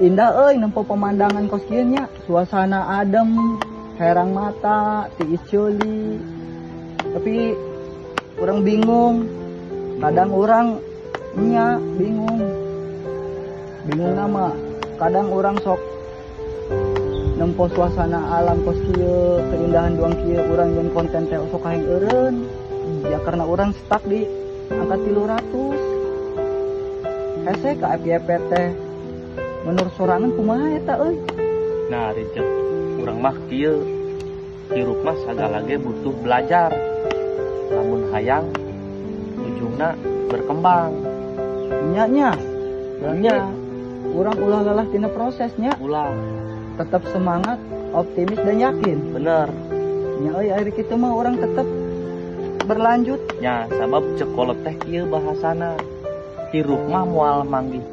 Indah euy nempo pemandangan kos kieu nya, suasana adem, herang mata, tiis ceuli. Tapi urang bingung. Kadang urang nya bingung. Bingung nama. Kadang urang sok nempo suasana alam kos kieu, keindahan duang kieu, urang jeung konten teh sok hayang eureun. Ya karena urang stuck di angka 300. Hese ka FYP teh. Menurut sorangan kumaha eta euy? Nah, Richard, urang mah kieu, hirup mah sagala ge butuh belajar lamun hayang ujungna berkembang. Nya nya. Berarti Nya. urang ulah lelah tina prosesnya, Ulah. Tetap semangat, optimis dan yakin. Bener. Nya euy, ari kitu mah urang tetap berlanjut. Nya, sabab cek kolot teh kieu bahasana, hirup mah moal manggih.